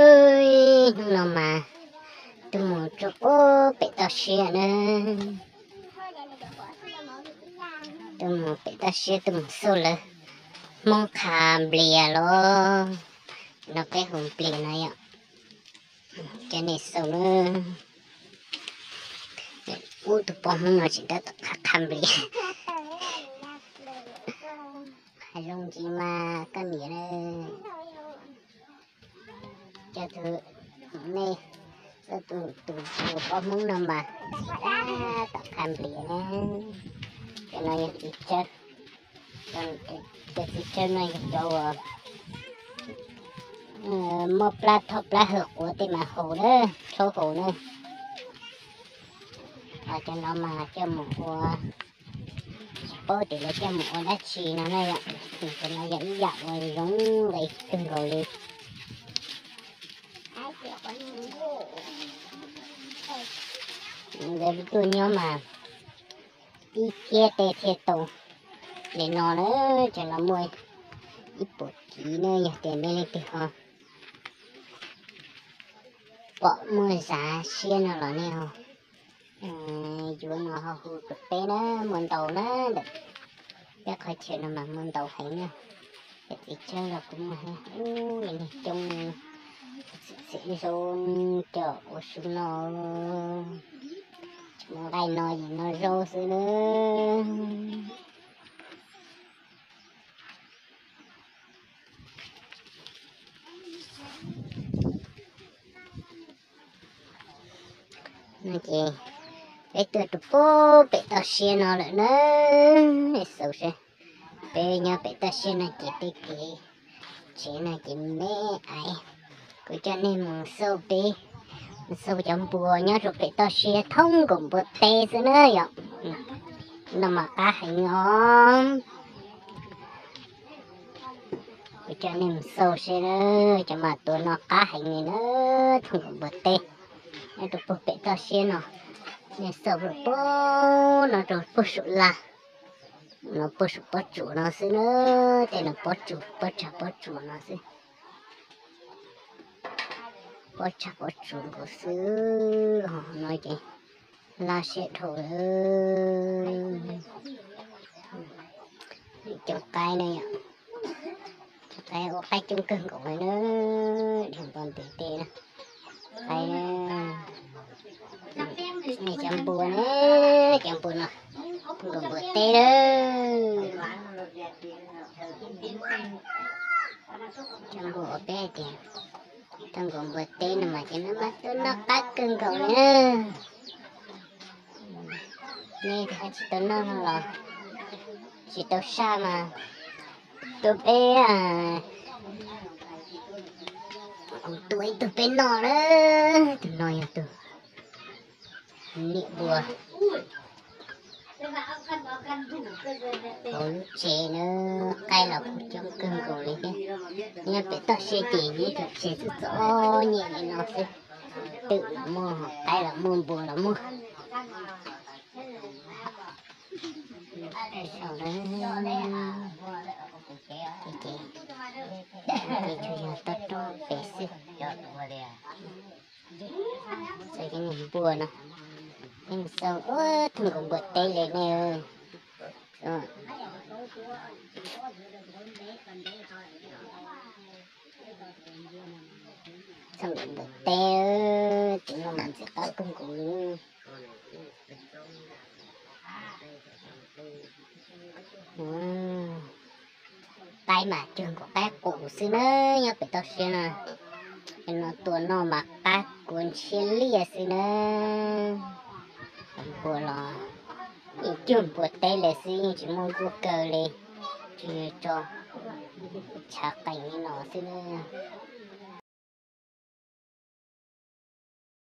Ub, hnub no mas tuaj mus rau pem toj siab na. Tuaj mus pem toj siab tuaj mus xauj lawv Hmoob qha nplias los. No peb hu nplias no yom. Cov nej xauj na. Ub, tus poj Hmoob no tseem tab tom qha qha nplias. Hais zoo ntsis mas koj niam na. Cov tus, nej, tus, tus poj Hmoob no mas tab tom qha nplias na. Cov no yog txiv tsawb. Cov txiv tsawb no yog cov uas muab plab thoj plab hawm quav tej mas haus na, tshoob haus na. Cov no mas coj mus ua, tsis paub tias lawv coj mus ua dab tsi no na yom. Cov no yog ib yam uas zoo nqi kawg nkaus li. Nkawd tuaj nyob mas ib kiab tej thiaj tau li no na. Cov no muaj ib puas kiv na, yog tias nej leej twg ho pom muaj zaj siab no los nej ho yuav no ho hu rau peb na, muaj ntau na ntawm peb qhov chaw no mas muaj ntau heev na. Cov txiv tsawb los kuj muaj heev, ub, niag coob, txhim txhim zoo, coj ua su no, tsis muaj nqaij no yim no zaub xwb na. No ces peb tuaj rau pem toj siab no lawm na. Xaus seb, peb nyob pem toj siab no ces tej kev tsev no ces me aiv. Kuv coj nej mus xauj peb, mus xauj cov npua nyob rau pem toj siab thoob nkaus npua teb xwb na yom. No mas qab heev os. Kuv coj nej mus xauj seb, cov mas tua no qab heev li na, thoob nkaus npua teb. Nyob rau puag pem toj siab no, nej xauj rau puag no rau puag saum laj, no puag saum pob tsuas no xwb na, tej no pob tsuas, pob tsag pob tsuas no xwb. Pob tsag pob tsuas nkaus xwb, no ces laj siab dhau lawm. Cov qaib ne, cov qaib ua qaib coob kawg nkaus li na, dhia npua ntev teb na. Qaib, cov npua ne, cov npua no, nkaus npua teb lawm. Cov npua uas peb hais tias tau nkaus npua teb no mas ces noj mas tuaj noj qab kawg nkaus li na. Nej ho tsis tau noj no los tsis tau saj mas tuaj peb, kuv tua ib tug peb noj na. Tus no yog tus niam npua hauv lub tsev na, qaib los kuj coob kawg nkaus li thiab. Nyob pem toj siab ces nyob cov tsev txom txom nyem li no xwb, twm los muaj, qaib los muaj, npua los muaj. Ces tsuas yog toj roob pem xwb. Txawm cov niag npua no, nej mus xauj, ua tau nkaus npua teb li ne. Tau nkaus npua teb, tus no mas ntxim qab kawg nkaus li. Qaib mas cuag nkaus qaib qus xwb na, nyob pem toj siab no. Cov no tua noj mas qab kua ntshiab liaj xwb na. Npua los yeej cuag npua teb li xwb, yeej tsis muaj nkuaj kaw li, tsuas yog tso tshav qees li no xwb na.